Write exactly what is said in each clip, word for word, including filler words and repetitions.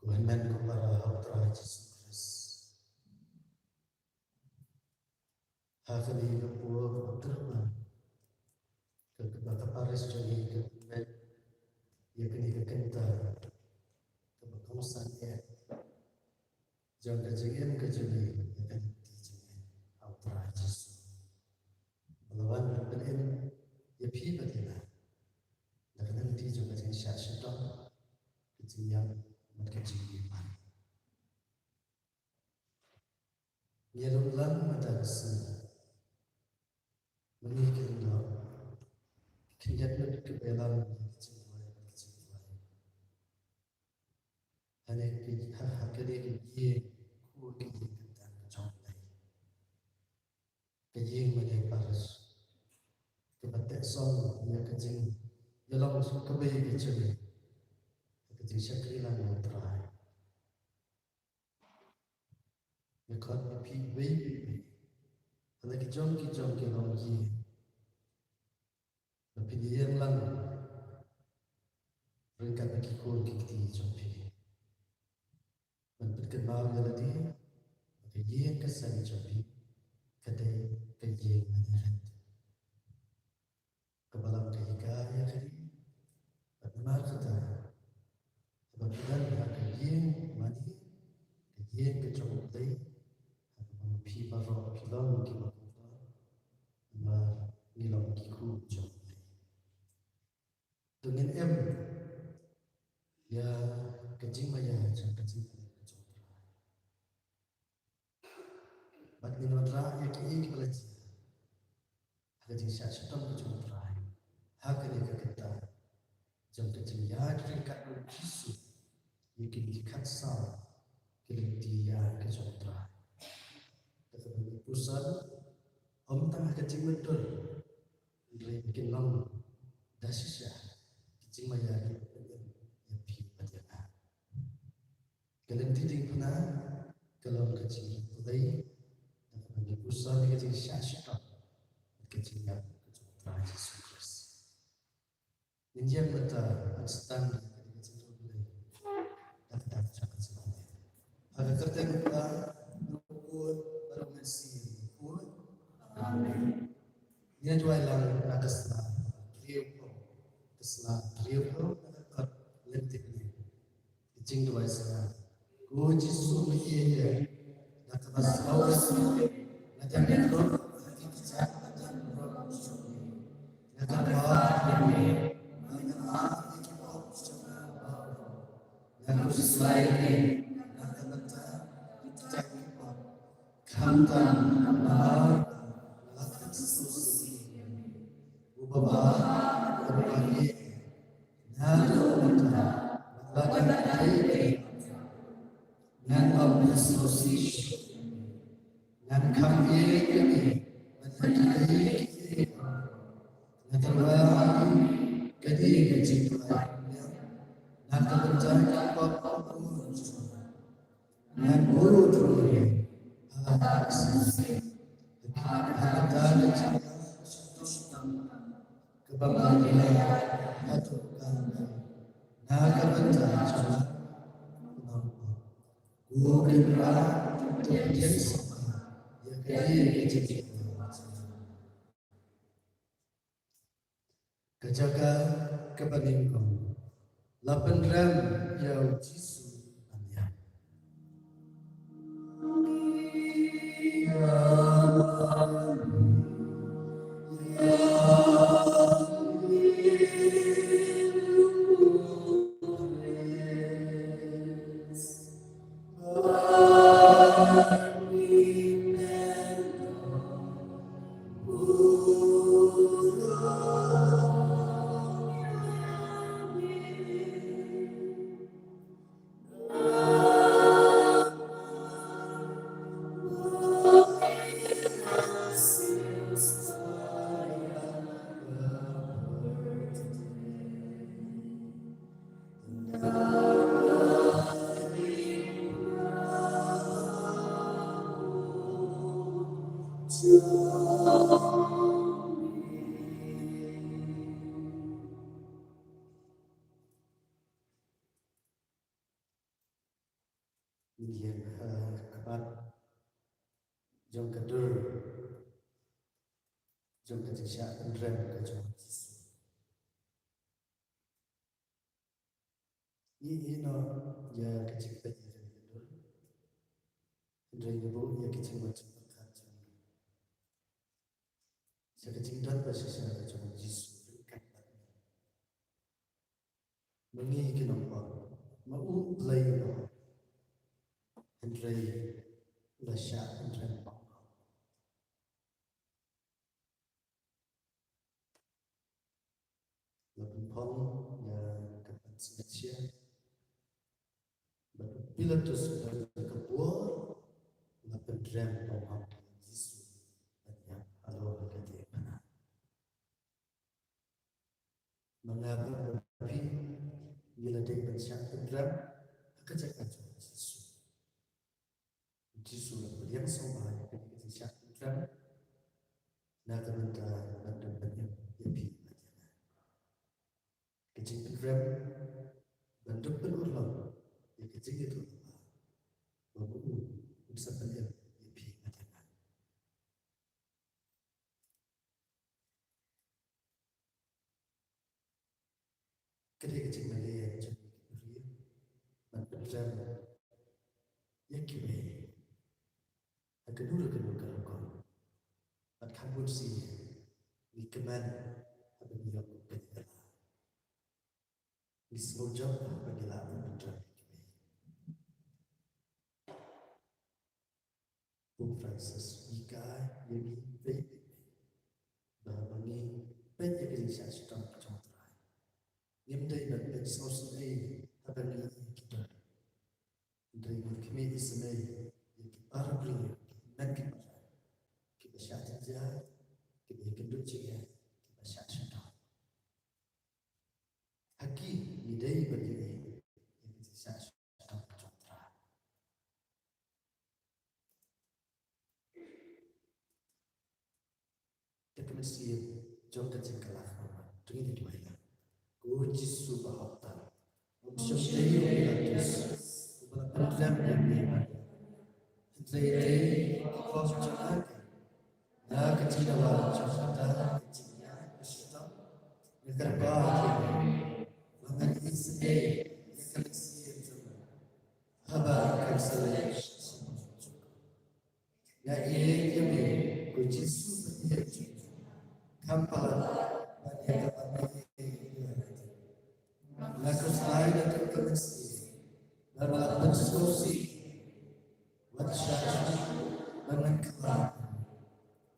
Ko hynmen ko para ha u Trai Jisu Khrist. Ha kane ka por ba kyrpang, ka, ka, ka parish jong ngi ka pynbeit ïa kane ka kynta kaba kongsan eh jong ka jingim ka jong ngi ïa ka lynti jong ngi ha u Trai Jisu. Ba la wan ban pynim ïa phi bad ïa nga da ka lynti jong ka jingshah shitom, ka jingïap bad ka jingïap. Ngi ïa long lang mynta ka sngi. Mynne ka ïing, ki khyndiat ngut kiba ïalam ïa ka jingduwai, ka jingduwai. Hangne ka, ha, ha kane ka ïing, ka ïing kynta ka jong U Blei. Ka ïing mane parish, kaba teh song ïa ka jingïalong kaba ïa ka jingïalong, ka jingshakri lang ïa U Trai. Nga khot ïa phi uwei pa uwei ha la ki jong ki jong ki longïing, ba phin ïeng lang ryngkat bad ki khun ki kti jong phi, ban pynkynmaw ïa lade ba ka ïing ka sem jong phi ka dei ka ïing mane rit, kaba long ka ïing ka ïa ka ri. Bad namar kata, haba phi don ha ka ïing mane, ka ïing ka jong U Blei, ha kaba ma phi baroh phi long kiba kongsan, namar ngi long ki khun jong U Blei. To ngin im ïa ka jingmaïa jong ka jingim ka jong U Trai. Bad ngin wanrah ïa kiei kiba la jia ha ka jingshah shitom ka jong U Trai ha kane ka kynta jong ka jingïaid ryngkat bad U Jisu ïa kine ki khatsaw ki lynti ïaid ka jong U Trai. Da kaba ngi puson, ym tang ha ka jingmyntoi, hynrei ba kin long da shisha ki jingmaïa kiba pynim ïa phi bad ïa nga. Ka lynti diengphna ka long ka jingpynlong da kaba ngi puson ïa ka jingshah shitom bad ka jingïap ka jong U Trai Jisu Khrist. Ngin ïeng mynta ban sdang ïa ka jingïaroh Blei da ka dak jong ka jingïaroh. Ha ka kyrteng U Kpa, bad U Khun, bad U Mynsiem Bakhuid. Amen. Ngin duwai lang na ka sla hynriew phew, ka sla hynriew phew na ka kot Lynti Bneng. Ka jingduwai sla. Ko Jisu ba ïeit, da kaba sngewsih nga dang ïaroh ha ki kjat ba dang rot jong me. Nga kyrpad ïa me, ba me ai ïa ki pop jong nga baroh. Nga khuslai ïa me na ka bynta ki kjat ki pop. Khamtam namar nga la sngewsih ïa me. U Baba, u Baba ïeit, naduh mynta bad la ka dei dei, ngan ym sngewsih shuh. Ngan kham ïeit ïa me bad ïa kiei kiei. Nga tyrwa ïa me ka dei ka jingduwai na ka bynta ki pop. Ngan buh ruh ïa me ha ka sngewsih, ha ka bynta ka jingïaid shitom kaba nga la ïaid haduh kane, na ka bynta jong nga. Ko Kynrad, to pdiang sngewbha ïa kane ka jingduwai. Ka jaka kaba nyngkong, la pynrem ïa U Jisu ban ïap. Ngi ïeng ha khmat jong ka dur jong ka jingshah pynrem ka jong u Jisu. Ngi ïeh noh ïa ka jingpeit ïa ka dur, hynrei ngi buh ïa ka jingwad jingpyrkhat jong ngi sha ka jingdon ba shisha ka jong u Jisu ryngkat bad ngi. Ma ngi ki nongpop, ma u Blei u la hok, hynrei u la shah pynrem. La pynphong ïa ka pansngiat sia, bad u Pilatus u la ri ka bor, la pynrem ba u hap ïa u Jisu ban ïap halor ka diengphna. Ma nga bad ma phi, ngi la dei ban shah pynrem ha ka jaka jong u Jisu. U Jisu u la pdiang sngewbha ïa ka jingshah pynrem na ka bynta ban dep pynim ïa phi bad ïa nga. Ka jingpynrem ban dep pynurlong ïa ka jingïathuhlypa ba ma u un sa pynim ïa phi bad ïa nga. Ka dei ka jingmaleh jong ngi ki briew ban pynrem ïa kiwei ha kano kano ka rukom. Bad kham bun sien ngi kmen haba ngi ïoh kum kane ka la. Ngi sngewjop haba ngi lah ban pynrem ïa kiwei. Pope Francis u hikai ïa ngi, peit, peit, peit, ba haba ngi peit ïa ka jingshah shitom ka jong U Trai, ngim dei ban peit sngewsynei haba ngi ïoh ïa ki don. Hynrei ngi khmih isynei ïa ki para briew, ki hynmen ki para, kiba shah jynjar, kiba ïakynduh jingeh, kiba shah shitom. Ha ki ngi dei ban ïohi ïa ka jingshah shitom ka jong U Trai. Te ka mynsiem jong ka jingkylla khmat, to ngin ïa duwai lang. Ko Jisu ba hok tam, ym shym dei u Pilatus uba la pynrem ïa me bad ïa nga, hynrei dei ka khop jong nga keiñ. Na ka jingdawa jong kata ka jingïaid bashitom, nga kyrpad ïa me ba ngan isynei ïa ka mynsiem jong nga haba ngan sa leit sha ka jong ka. Nga ïeit ïa me ko Jisu ba ïeit jong nga, kham palat ban ïa kaba me ïeit ïa nga. Nga khuslai na ka mynsiem ba me la pynsngewsih. Wat shah shuh ban ngan kylla.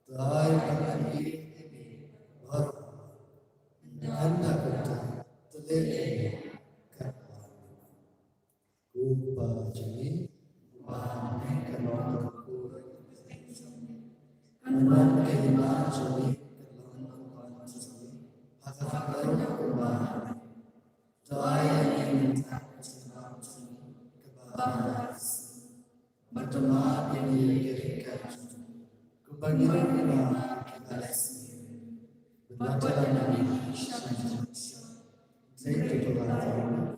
Trai ba ngan ïeit ïa me baroh. Ynda kumta te leh ïa me katba me kwah. Ko Kpa jong ngi, uba ha bneng, kan long ka kur, kan wan ka hima jong ngi, kan long ka hima jong ngi ha ka khyndew kumba ha bneng. Trai ïa ngi mynta ka jingbam jong ngi kaba ar sien. Bad to map ïa ngi ïa ki ryngkat jong ngi, kumba ngi ruh ngi map ïa kiba leh sniew. Bad to lam ïa ngi sha ka jingpynshoi, hynrei to la jong ngi.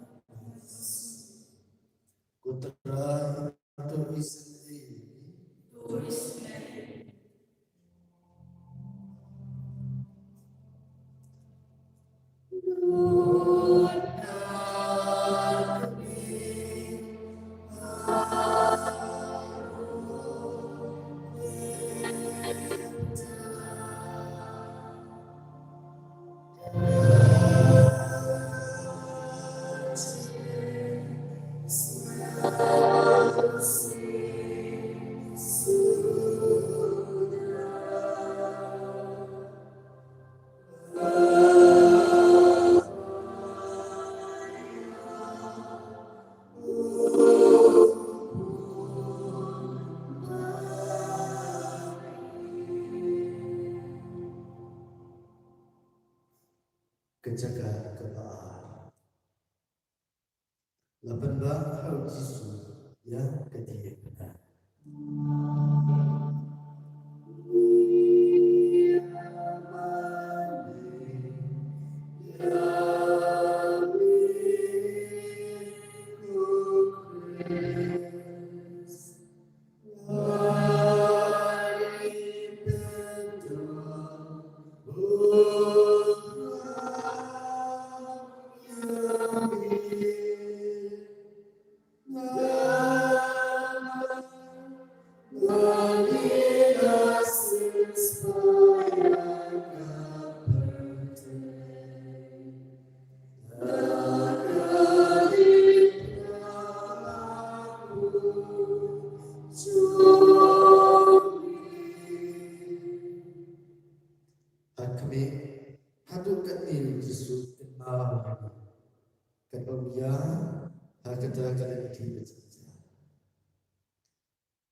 Ko Trai, to isynei ïa ngi. To isynei ïa ngi. Ka jaka kaba ar. La pynbha ha u Jisu ïa ka diengphna. Katne u Jisu u kynmaw ïa ngi katba u ïaid ha kata ka lynti ba jynjar.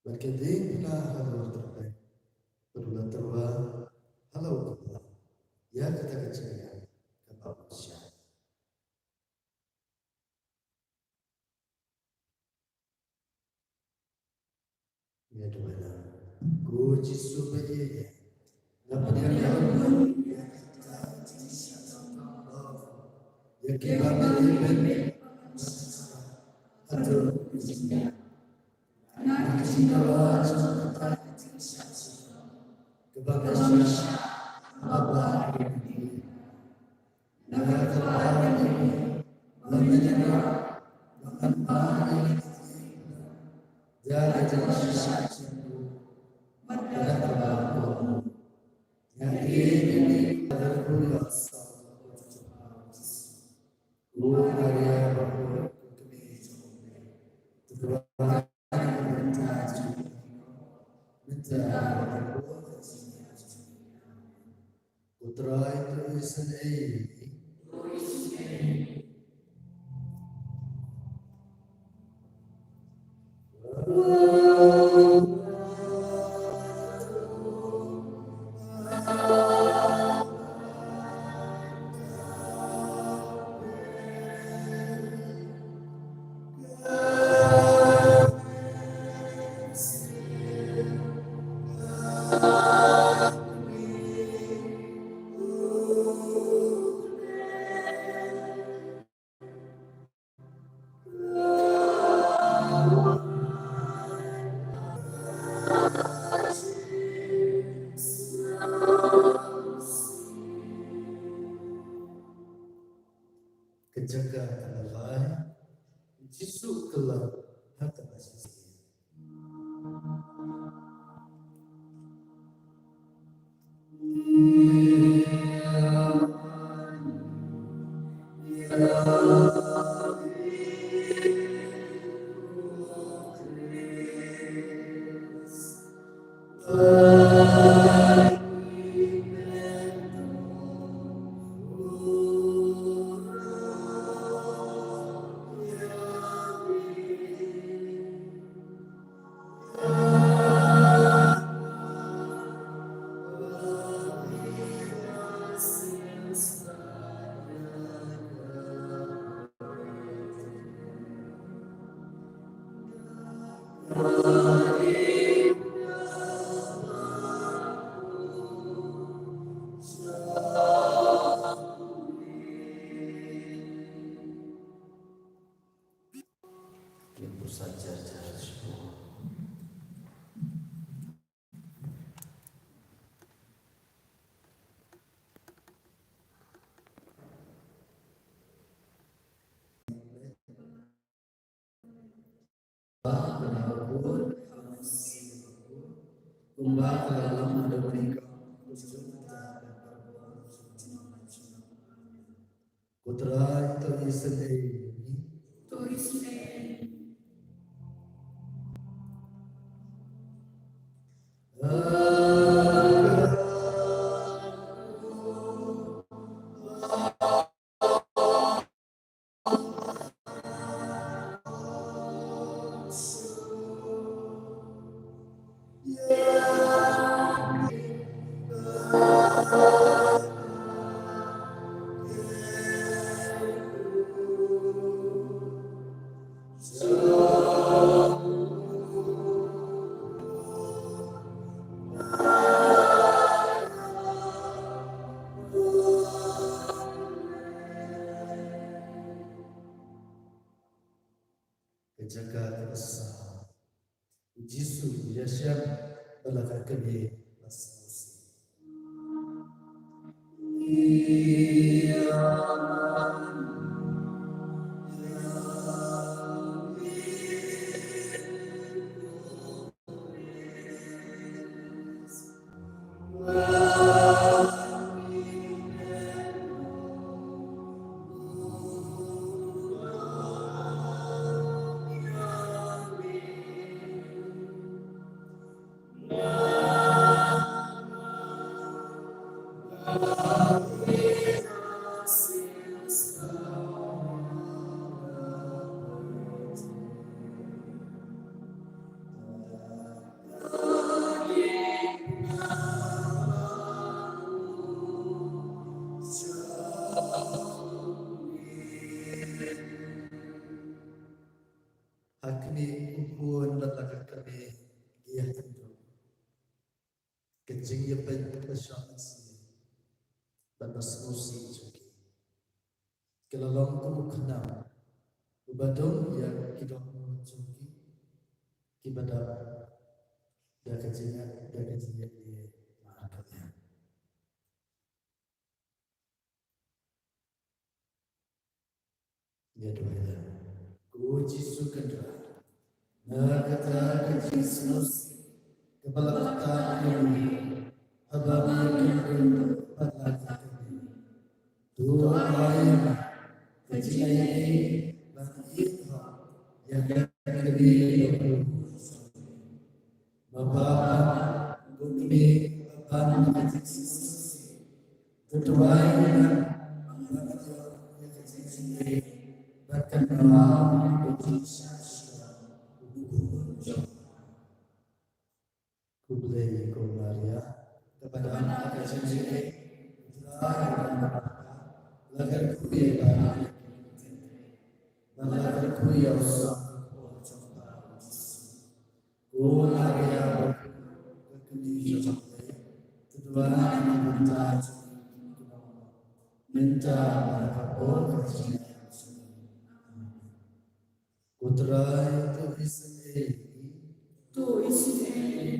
Bad ka diengphna halor tyrpeng bad u la tyrwa ha la u kpa ïa kata ka jingïaid kaba u la shah. Ïa duwai lang. Ko Jisu ba ïeit, nga pdiang ïa u ïa kiba me leh bad hato ka jingdawa jong kata ka jingshah shitom kaba nga shah ha kaba ïa Ko Trai, to isynei. Ka jaka kaba lai, u Jisu u kylla ha kaba shisien. Ko Trai, to isynei. To isynei. Ka jaka kaba saw. U Jisu u ïashem bad la ka kmie ba sngewsih. Ha kane u khun bad la ka kmie ki ïa kynduh. Ka jingïapeit ka shong sih bad ba sngewsih jong ki ka la long kum u khnang uba dong ïa ki dohnud jong ki kiba dap da ka jingïa, da ka jingïa mar ka liang. Ïa duwai da. Ko Jisu Kynrad, na kata ka jingsngewsih kaba la ktah ïa me haba me kynduh bad la ka kmie, to ai ïa nga ka jingaiei ban ïeit hok ïa ka kmie ba kordor. Baba, ko kmie, ban ka jingsngewsih, to duwai ïa nga ban ïoh ïa ka jingaiei bad kynmaw ïa ka jingshah shitom u khun jong nga. Khublei ko Maria, kaba don ka jingaiei, U Trai u don bad phi, la kyrkhu ïa i bariewspah bad la kyrkhu ïa u son jong phi u Jisu. Ko Maria, ka kmie jong U Blei, to duwai ïa ngi mynta, mynta bad ha ka por ka jingïap jong ngi. Amen. Ko Trai, to isynei ïa ngi. To isynei ïa ngi.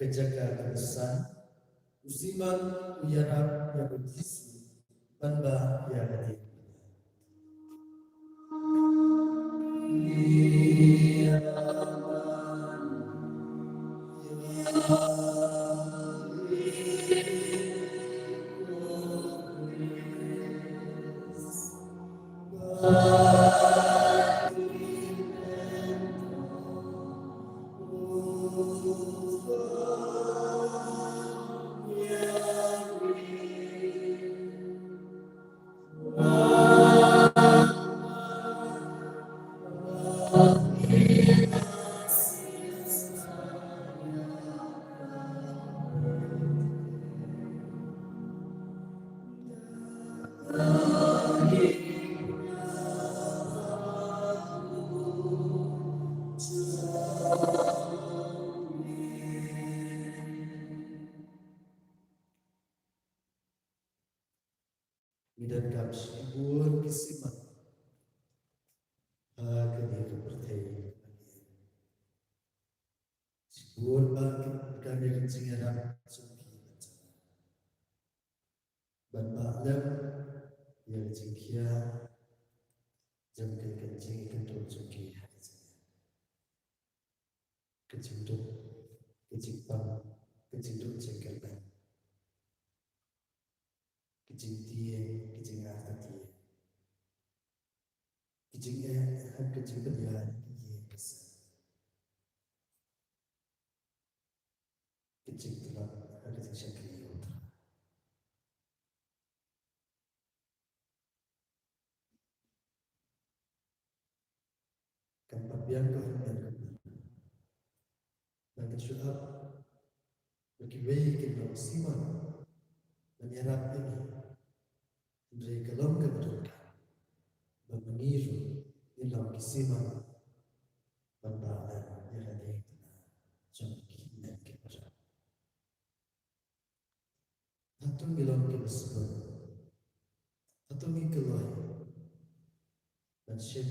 Ka jaka kaba san, u Simon u ïarap ïa u Jisu ban bah ïa ka diengphna. Ngi donkam shibun ki Simon ha kane ka pyrthei. Shibun ba ki donkam ïa ka jingïarap jong ki ban bah lem ïa ka jingkhia jong ka jingïakynduh jong ki ha ka jingim. Ka jingduh, ka jingpang, ka jingduh jingkyrmen, ka jingtieng, ka jingartatien, ka jingeh, ka jingpynïaid, ka jingpynïaid. Ka jingtlot, ka jingshakri ïa U Trai. Kam pat biang ka hynmen ka por ba kin shu ap ba kiwei kin long Simon ban ïarap ïa ngi. Hynrei ka long kaba donkam ba ma ngi ruh ngin long ki Simon ban bah lem ïa ka diengphna jong ki hynmen ki para. Hato ngi long kiba sbun? Hato ngi kloi ban shim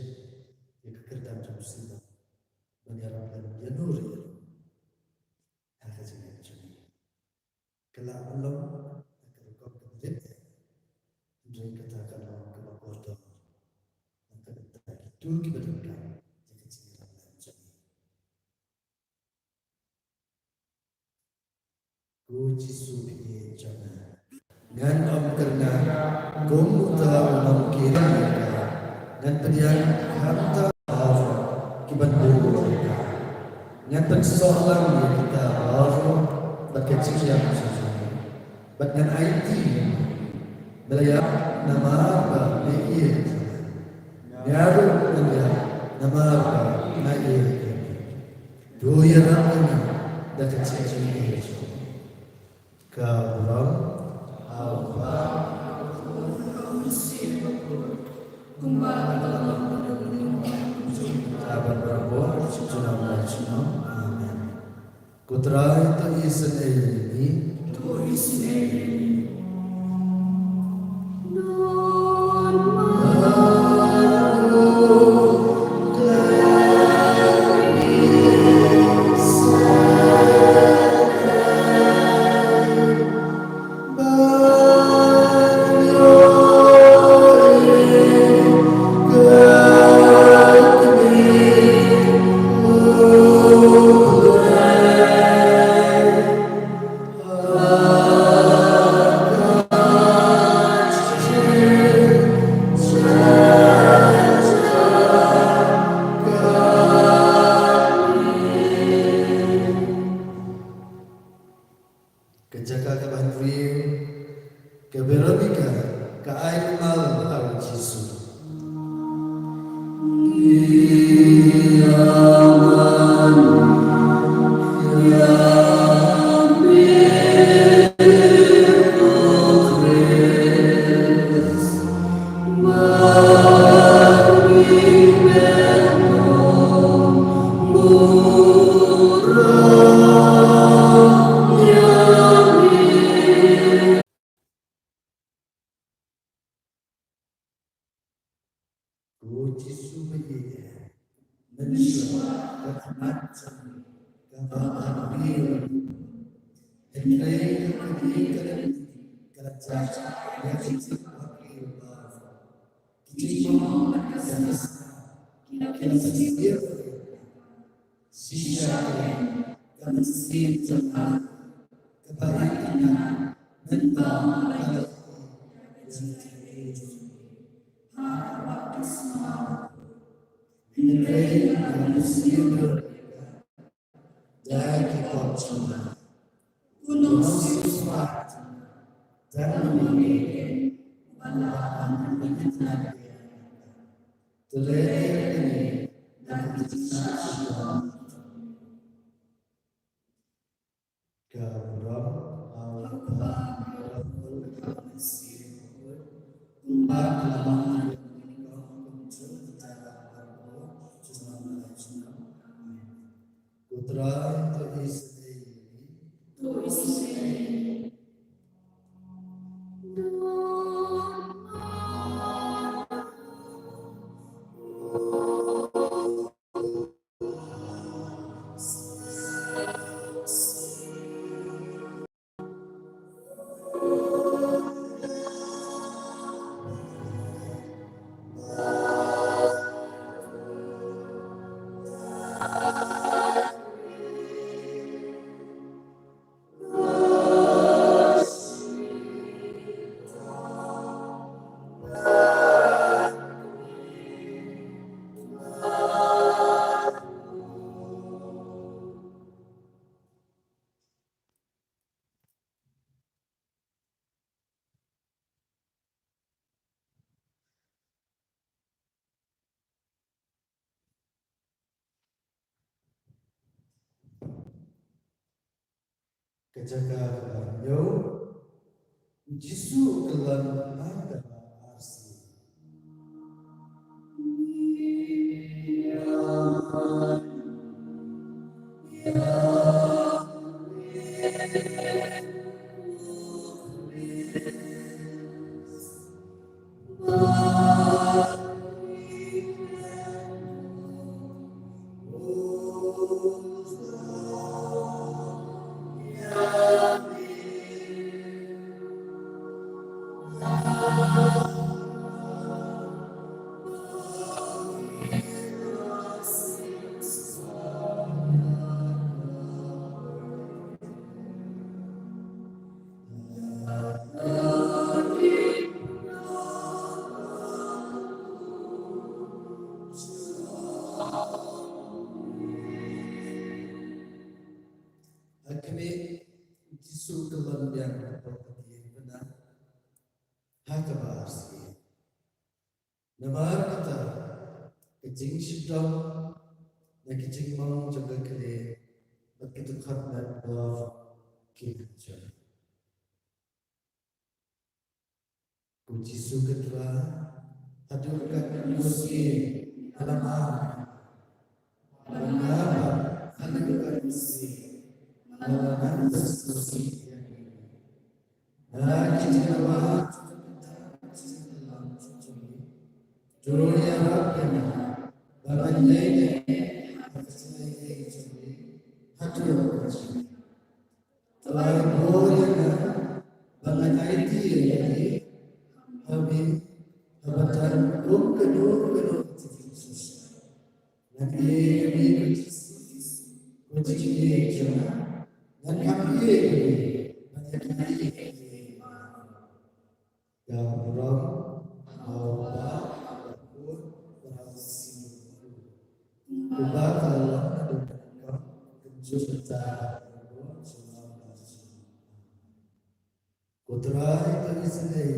ïa ka kyrdan jong u Simon ban ïarap lem ïa no ruh ïa no ha ka jingim jong ngi? Ka lah ban long ha ka rukom ka rit, ha Hynrei kata ka long kaba kordor na ka bynta kito kiba donkam ïa ka jingïalam jong ngi. Ko Jisu phi ïeit jong nga, ngan ym kyrngah kum uta u nongkyrmen ïa ka. Ngan pdiang khamtam baroh kiban bun ïa ka. Ngan pynsoh lang ïa kita baroh bad ka jingïap jong ngi. Bad ngan aiti ïa me. Me la ïap namar ba me ïeit ïa nga. Nga ruh ngan ïap namar ba nga ïeit ïa me. To ïarap ïa nga da ka jingïeit jong me. Ka burom ha u Kpa, kumba ka long ha u Kpa, bad barabor, junom la junom. Amen. Ko Trai, to isynei ïa ngi. To isynei ïa ngi. Ka jaka kaba hynriew, ka Veronica ka ai kynmaw ha u Jisu. Ko Jisu ba ïeit, mynshuwa ka khmat jong ngi kaba hynriew. Hynrei ka kmie ka lynti ka la jah ïa ka jingpynlong baroh. Ki jingbym ïa ka snam ki la sngewsih. Shisha ka mynsiem jong nga kaba ïa ka mynta ka la ïa ka jingïeit ha ka baptisma. Hynrei nga mynsiem ruh da ki pop jong nga. Ko Nongsiewspah jong nga, dang ym ïoh ïa uba la wan ban pynkynmaw ïa nga. To leh ïa kane da ka jingsngewsih. Ka burom ha u Kpa, ha u Khun, ha u Mynsiem Bakhuid, kumba ka la long ha kaba nyngkong, kumjuh mynta bad barabor, junom la junom. Amen. Ko Trai, to isynei ïa ngi. To isynei ïa ngi. Ka jaka kaba hynñiew, u Jisu u kyllon ha kaba arsien. Ha khmih, u Jisu u kyllon biang hapoh ka diengphna ha kaba arsien. Namar kata, ka jingshitom na ka jingmong jong ka khlieh bad ka dkhot met bor ki la jur. Ko Jisu ko Trai, haduh katno sien nga la mar, bad nga pat haduh katno sien nga la nang sngewsih ïa me. Na ki jingdawa jong ka bynta ka jingïalam jong me, to ïarap ïa nga ba ngan ïaineh ha ka jingïaineh jong me haduh katta. Trai, bor ïa nga ba ngan aiti ïa me ha me, haba don kum kano kano ka jingsngewsih. Ngan ïeit ïa me, ko Jisu, ko jingïeit jong nga. Ngan kham ïeit ïa me bad ïa kine ki ïeit. Ka burom ha U Kpa, ha U Khun bad ha U Mynsiem Bakhuid. Kumba ka la long naduh mynnyngkong, kumjuh mynta, bad baroh shalor. Ko Trai, to isynei.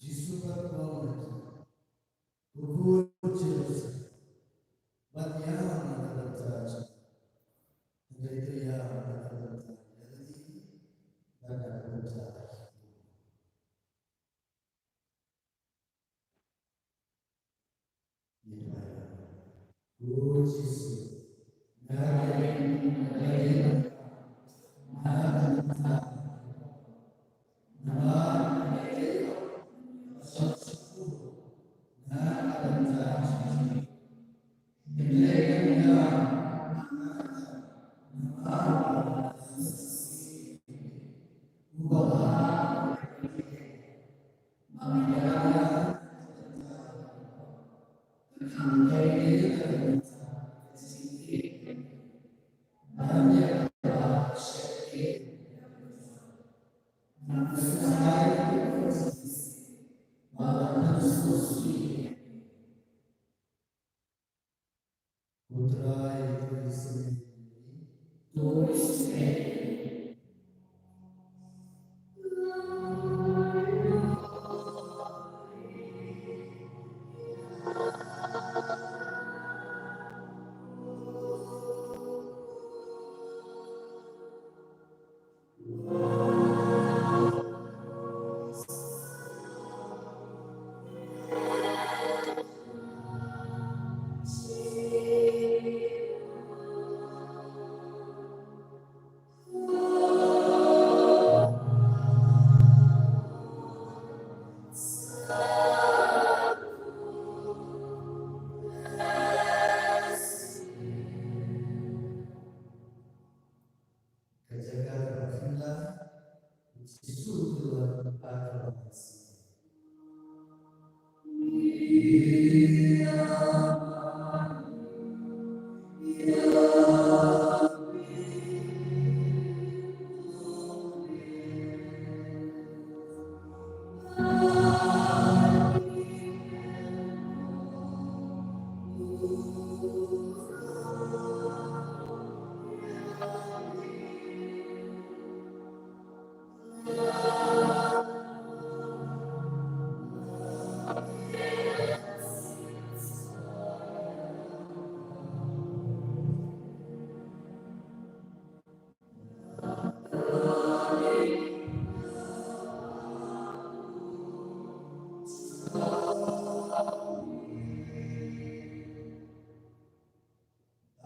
Jisu pat u ong ha ki, to khun Jerusalem, bad ïa nga na ka bynta jong nga, hynrei to ïa nga na ka bynta ïa lade bad na ka bynta ïa ki. Ko Trai, to isynei. To isynei.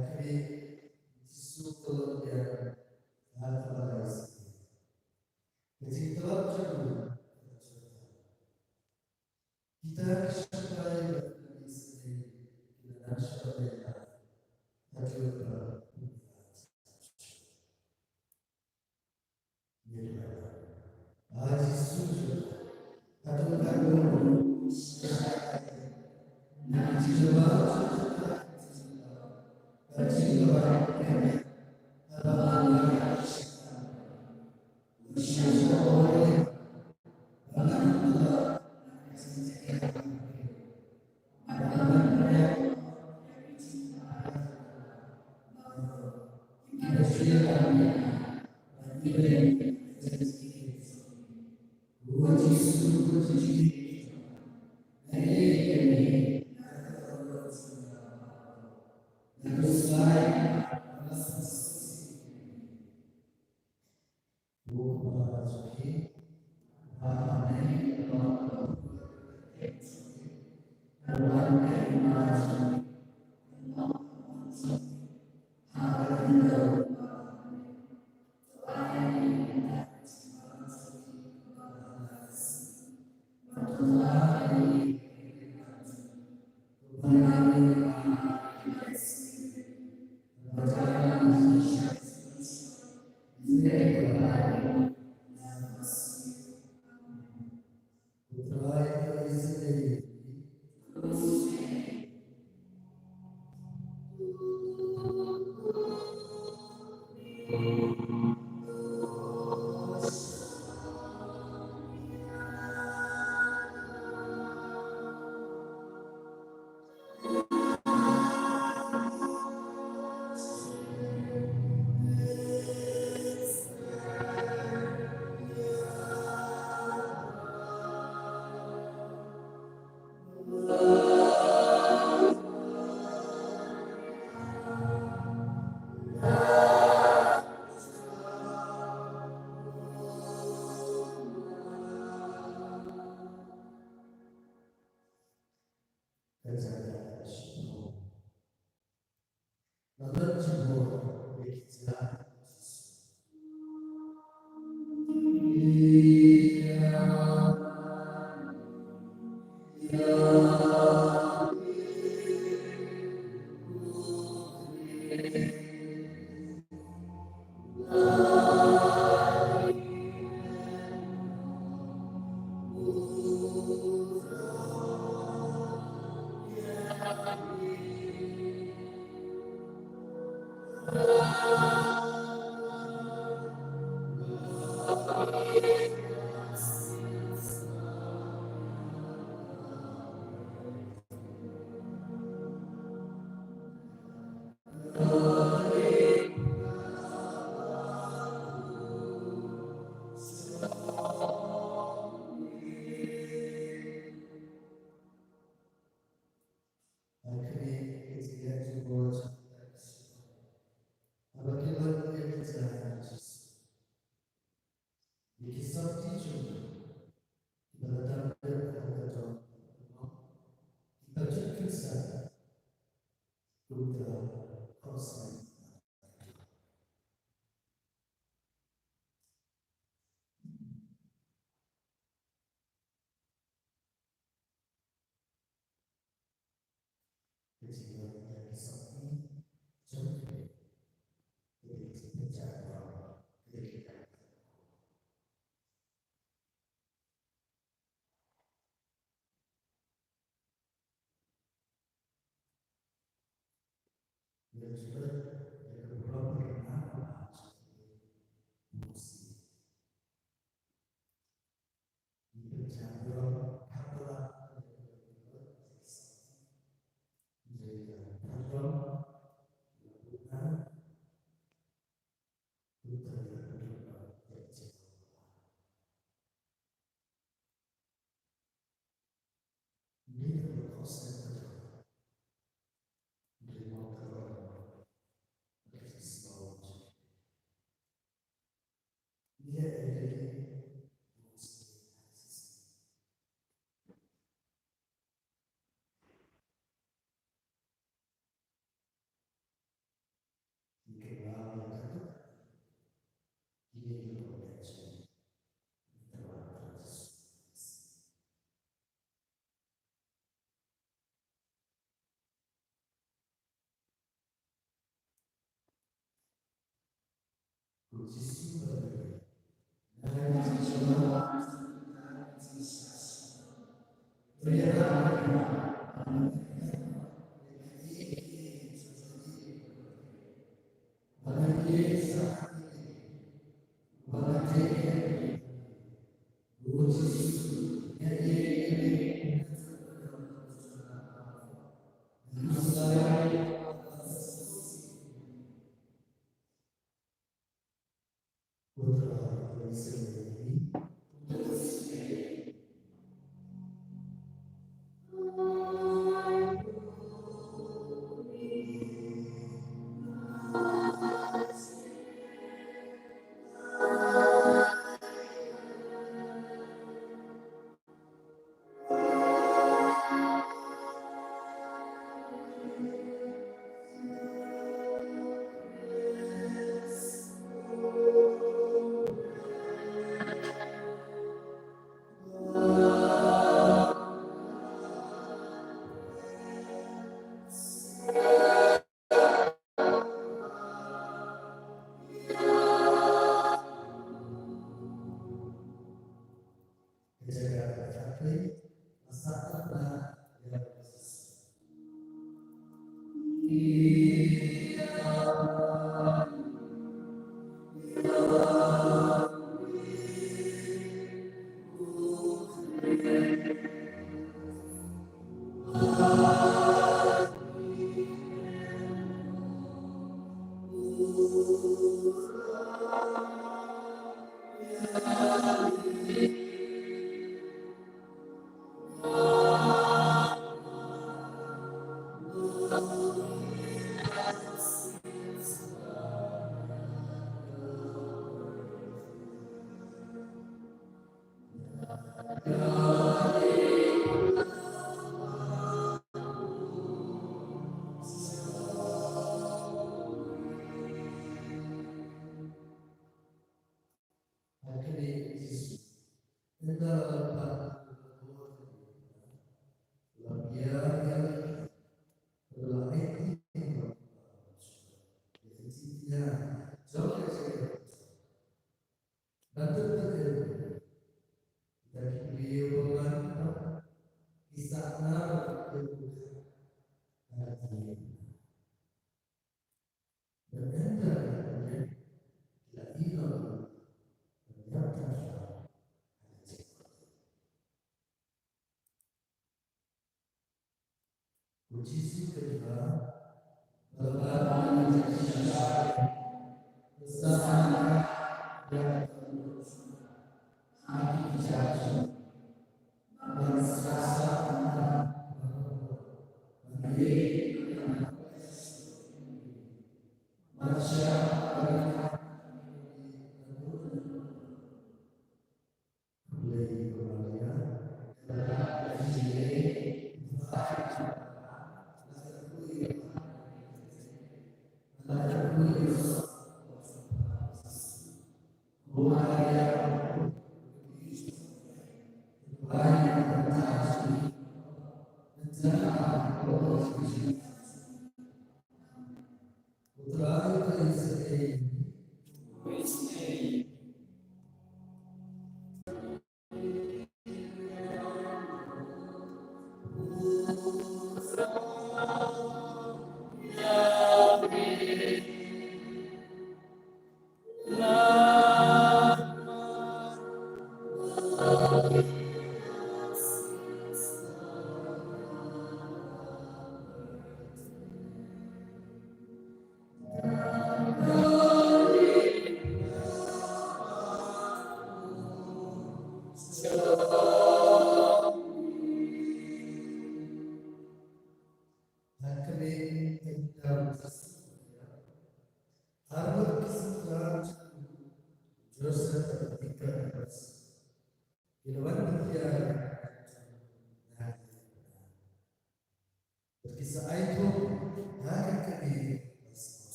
Kane Jisu ka long ïa ka thala Israel. Ka jingtlot jong u ka jot. Kita ki sipai bad ki Israel ki la nang shah ïa ka. Haduh ba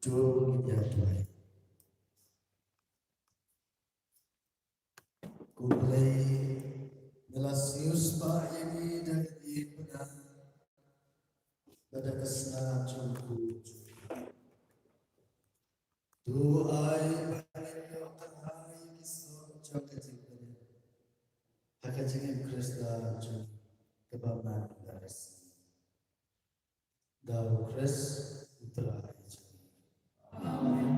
To ngin ïa duwai. Ko Blei, me la siew spah ïa ngi da ka ïing bad da ka snam jong u. To ai ba ngin ïoh tang ha ïa ki soh jong ka jingpynim ha ka jingim Khrista jong ngi kaba man la ka snam. Da u Khrist u Trai jong ngi. Amen.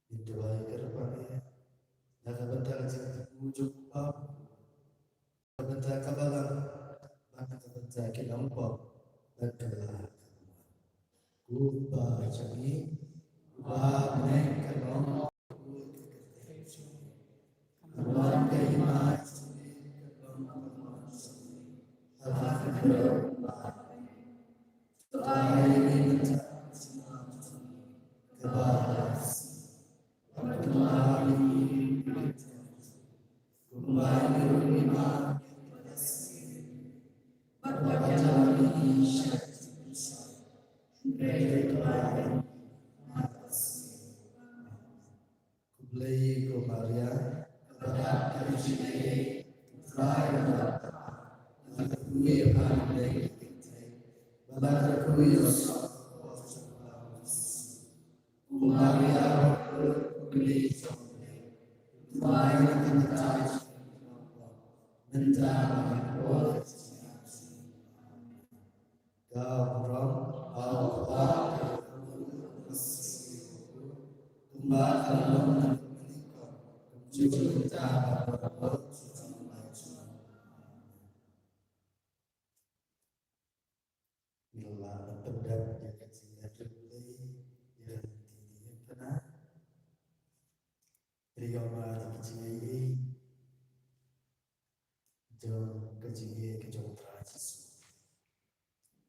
Ngin duwai kyrpang ïa na ka bynta ka jingthmu jong u Kpa, ka bynta ka balang, bad ka bynta ki nongpop, bad ka la ka Kpa jong ngi, Kpa bneng, ka long Khublei ko Maria, kaba don ka jingaiei, U Trai u don bad phi, la kyrkhu ïa phi ha ki kynthei bad la kyrkhu ïa u saw ka por jong phi. Ko Maria, ba khublei jong U Blei, duwai ïa ngi ki nongkynmaw, mynta bad ha ka por ka jingïap jong ngi. Ka burom ha U Kpa, kumba ka la long na ka por, kumjuh mynta bad ha ka por. Ngi la pyndep ïa ka jingïatrei Blei ïa ka lynti Diengphna. Ïa ma ïa ka jingïatrei jong ka jingïeit ka jong U Trai Jisu.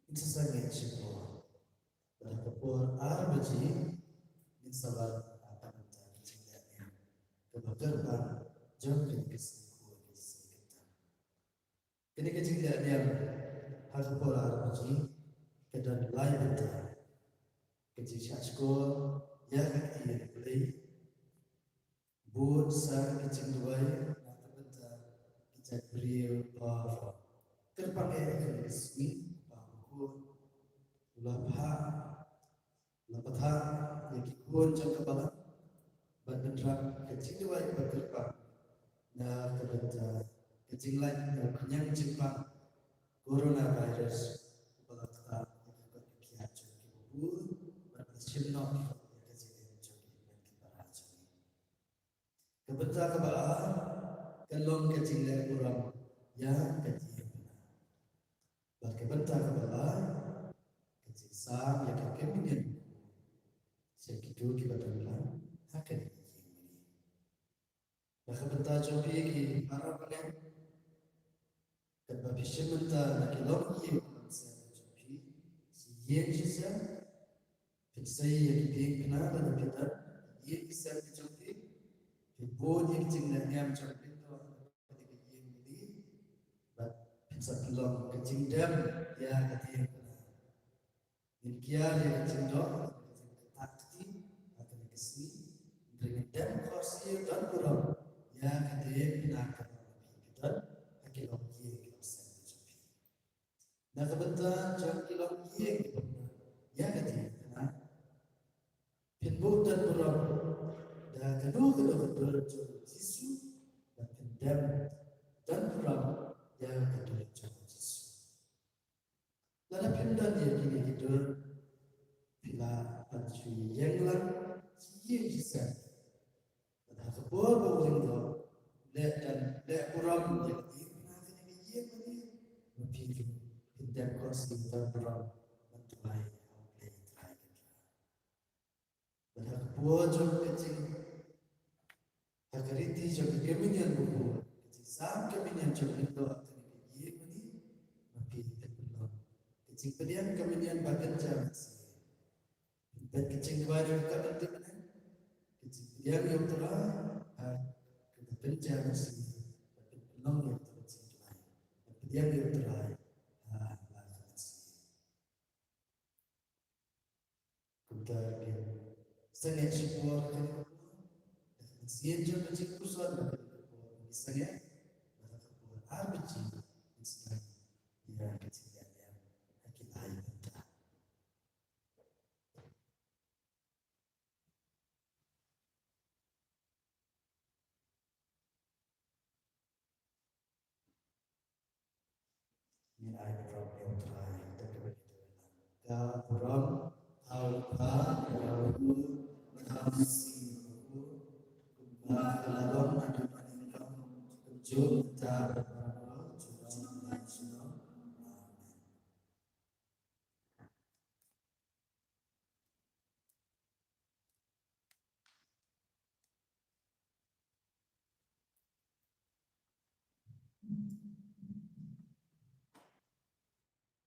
Ngin sa sangeh shipor. Bad ha ka por ar baje ngin sa wan ha ka bynta ka jingleh niam kaba kyrpang jong kane ka sngi Khuid ka sngi kata. Kane ka jingleh niam ha ka por ar baje ka don lai bynta. Ka jingshahshkor ïa ka ktien Blei, bud sa ka jingduwai na ka bynta ki jaitbynriew baroh. Kyrpang eh ha kane ka sngi, Kpa Bakhuid u la phah, la pathar ïa ki khun jong ka balang ban pynrap ka jingduwai kaba kyrpang na ka bynta ka jinglait na u khñiang jingpang coronavirus uba la ktah ïa ka kot ka khiah jong kiba bun bad la shim noh ïa ka jingim jong ki hynmen ki para jong ngi. Ka bynta kaba ar ka long ka jingleh burom ïa ka Diengphna. Bad ka bynta kaba lai ka jingsam ïa ka kem mynnin sha kito kiba don lang ha kane ka ïing mane. Na ka bynta jong phi ki para bangeit, katba phi shim bynta na ki longïing ki longsen jong phi, shi ïing shi sem, phin sei ïa ki diengphna lada phi don ïing ki sem ki jong phi, phin bud ïa ki jingleh niam jong phi to ha kane ka ïing mane, bad phin sa pynlong ka jingdem ïa ka diengphna. Ngin kiar ïa ka jingdoh, ka jingkynthah kti ha kane ka sngi. Hynrei ngin dem khohsiew don burom ïa ka diengphna kaba phi don ha ki longïing ki longsen jong phi. Na ka bynta jong ki longïing, ïa ka jingkyrkhu, phin buh don burom da kano kano ka dur jong u Jisu, bad phin dem don burom ïa ka dur jong u Jisu. Lada phim don ïa kine ki dur, phi lah ban shu ïeng lang shi ïing shi sem. Bad ha ka por ba u ïeng, leh don, leh burom ïa kane, na kane ka ïing, ma phi ruh phin dem khohsiew ban burom ban duwai ha U Blei Trai Kynrad. Bad ha ka por jong ka jing, ha ka riti jong ka Communion Bakhuid, ka jingsam Communion jong u Blei ha kane ka ïing mane, ma phi phin pynlong ka jingpdiang Communion ba kynja mynsiem. Phin peit ka jingduwai jong ka Bynta Bneng, ka jingpdiang ïa U Trai ha ka kynja mynsiem, bad phin pynlong ïa ka jingduwai, bad pdiang ïa U Trai ha la ka mynsiem. Kumta ngin sangeh shipor ha kane ka por, da ka mynsiem jong ka jingkhuslai, ha kane ka por ngin sangeh, bad ha ka por ar baje ngin sngap ïa ka jingïaid lem ha ki lai bynta. Ngin ai burom ïa U Trai da kaba ngi duwai lang. Ka burom ha U Kpa, ha U Khun, ha U Mynsiem Bakhuid, kumba ka la long naduh mynnyngkong, kumjuh mynta bad marwei, junom la junom. Amen.